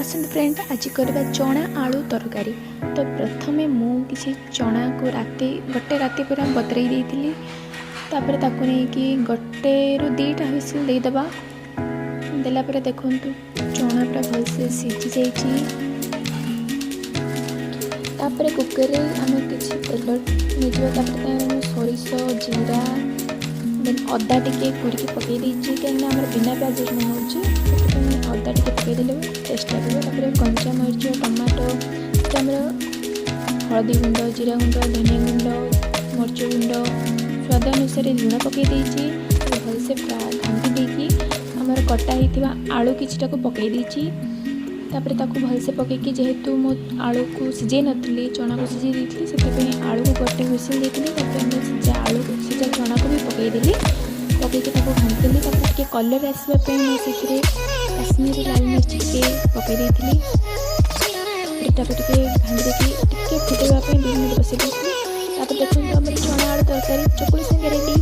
ଆସନ୍ତୁ ଫ୍ରେଣ୍ଡ, ଆଜି କରିବା ଚଣା ଆଳୁ ତରକାରୀ। ତ ପ୍ରଥମେ ମୁଁ କିଛି ଚଣାକୁ ରାତି ଗୋଟେ ରାତି ପୁରା ବତୁରେଇ ଦେଇଥିଲି। ତାପରେ ତାକୁ ନେଇକି ଗୋଟେରୁ 2ଟା ହୁଇସିଲ୍ ଦେଇଦେବା। ଦେଲା ପରେ ଦେଖନ୍ତୁ, ଚଣା ପୁରା ଭଲସେ ସିଝି ଯାଇଛି। ତାପରେ କୁକର୍ରେ ଆମେ କିଛି ତେଲ ନେଇଯିବା। ତାପରେ ତାରେ ମୁଁ ସୋରିଷ, ଜିରା, ଦେନ୍ ଅଦା ଟିକେ କୋରିକି ପକାଇ ଦେଇଛି, କାହିଁକିନା ଆମର ବିନା ପିଆଜ ରସୁଣ ହେଉଛି, ସେଥିପାଇଁ ଅଦା ଟିକେ ପକାଇଦେଲେ ଟେଷ୍ଟ ଲାଗିବ। ତାପରେ କଞ୍ଚା ମରିଚ, ଟମାଟୋ, ଆମର ହଳଦୀ ଗୁଣ୍ଡ, ଜିରା ଗୁଣ୍ଡ, ଧନିଆ ଗୁଣ୍ଡ, ମରିଚ ଗୁଣ୍ଡ, ସ୍ୱାଦ ଅନୁସାରେ ଲୁଣ ପକାଇ ଦେଇଛି। ଭଲସେ ଘାଣ୍ଟି ଦେଇକି ଆମର କଟା ହେଇଥିବା ଆଳୁ କିଛିଟାକୁ ପକାଇ ଦେଇଛି। ତାପରେ ତାକୁ ଭଲସେ ପକାଇକି, ଯେହେତୁ ମୁଁ ଆଳୁକୁ ସିଝେଇ ନଥିଲି, ଚଣାକୁ ସିଝେଇ ଦେଇଥିଲି, ସେଥିପାଇଁ ଆଳୁକୁ ଗୋଟେ ହୁଇସିଲ୍ ଦେଇଥିଲି। ତାପରେ ଆମେ ସିଝା ଆଳୁ, ସିଝା ଚଣାକୁ ବି ପକାଇଦେଲି। ପକାଇକି ତାକୁ ଘାଣ୍ଟିଦେଲି। ତାପରେ ଟିକେ କଲର୍ ଆସିବା ପାଇଁ ମୁଁ ସେଥିରେ କାଶ୍ମୀରୀ ଲାଲ ମିର୍ଚ ଟିକେ ପକାଇ ଦେଇଥିଲି। ତାପରେ ତାକୁ ଟିକେ ଘାଣ୍ଟି ଦେଇକି ଟିକେ ଫୁଟାଇବା ପାଇଁ 2 ମିନିଟ୍ ବସାଇ ଦେଇଥିଲି। ତାପରେ ଦେଖନ୍ତୁ, ଆମର ଚଣା ଆଳୁ ତରକାରୀ ଚକୁଳି ସାଙ୍ଗେ ରେଡ଼ି।